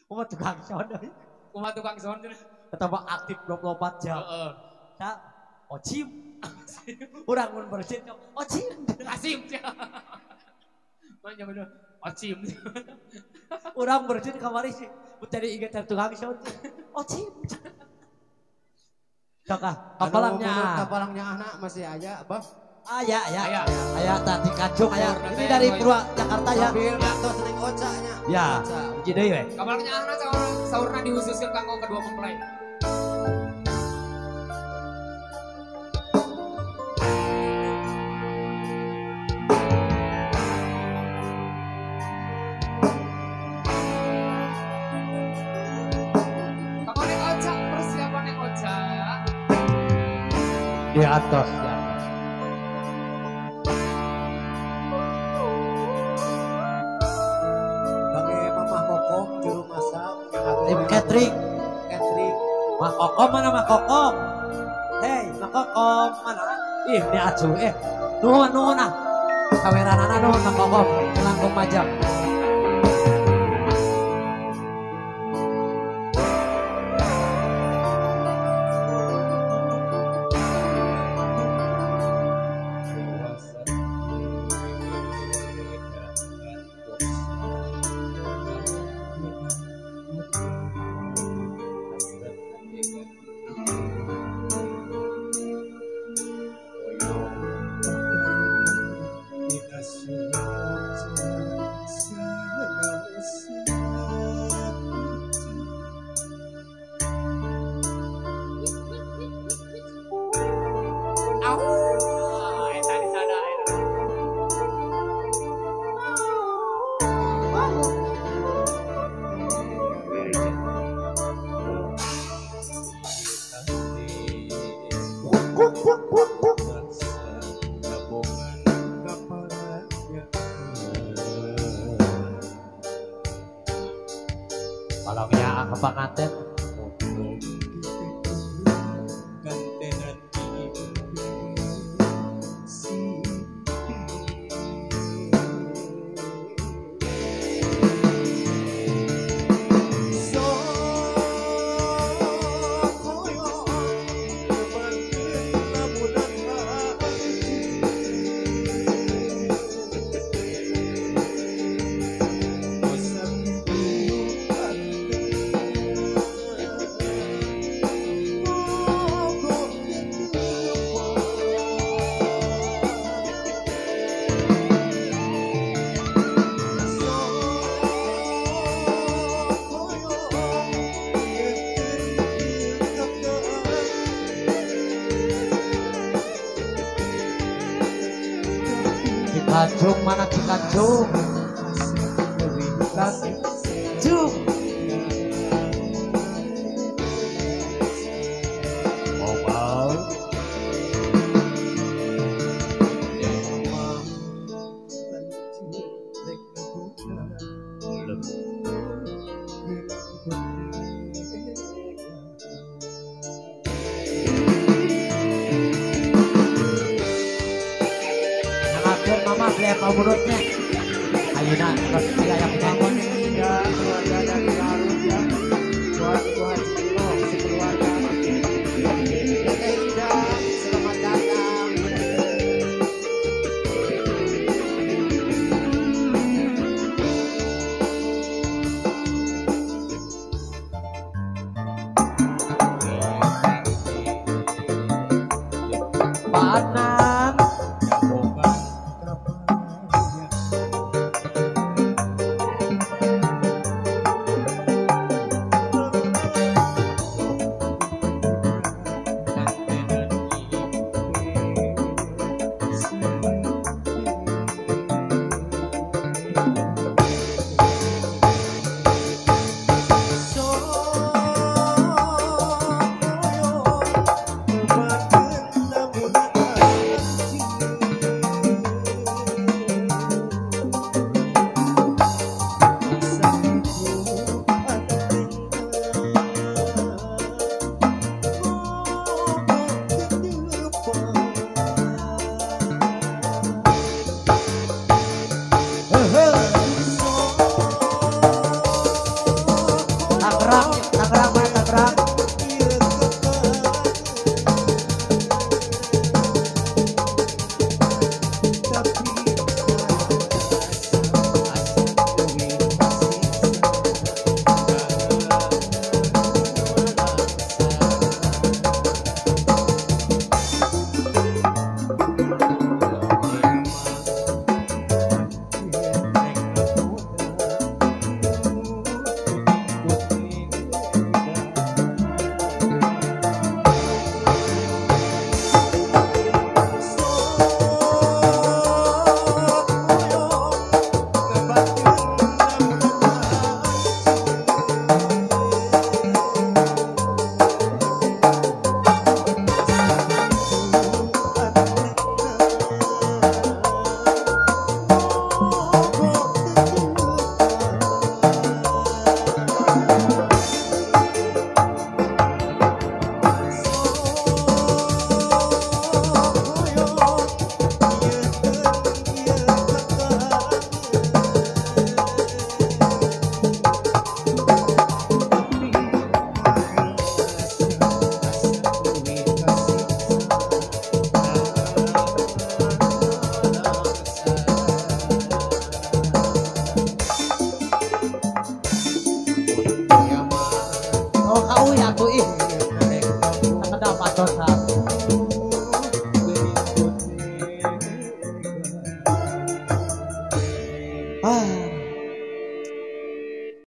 Kumaha tukang sound euy. Kumaha tukang sound cenah. Ketambah aktif 24 jam. Heeh. Sa Ocim. Urang mun bersin Ocim. Kasim. Manja bener. Ocim. Urang bersin kamari sih. Tadi ingat tukang sound. Ocim. Sok ah, kapalangnya. Kapalangnya anak masih aya, Bang. Aya, aya. Aya tadi kacung aya. Ini dari Purwakarta ya. Mobil ngantos ning Oca nya. Ya, hiji deui we. Kapalangnya anak saurna dihususkeun kanggo kedua mempelai. Di atas, di atas. Bagi Mamah Kokom juru masak, tim catering. Catering. Mah Kokom mana Mah Kokom? Hei, Mah Kokom mana? Ih, ini acu nuhun nuhun ah. Kameranana nuhun Mah Kokom, langkung majang. Palangnya ke panganten. Cikacung mana Cikacung? Cikacung. Oh wow. Mama beli apa menurutnya? Ayeuna terus aya yang bangun ya keluarga dari Garut ya. Buat Ibu Haji Ilo sekeluarga. Teteh Ida, selamat datang. Pak Adnan. Uy atuh ih. Sakedap atuh.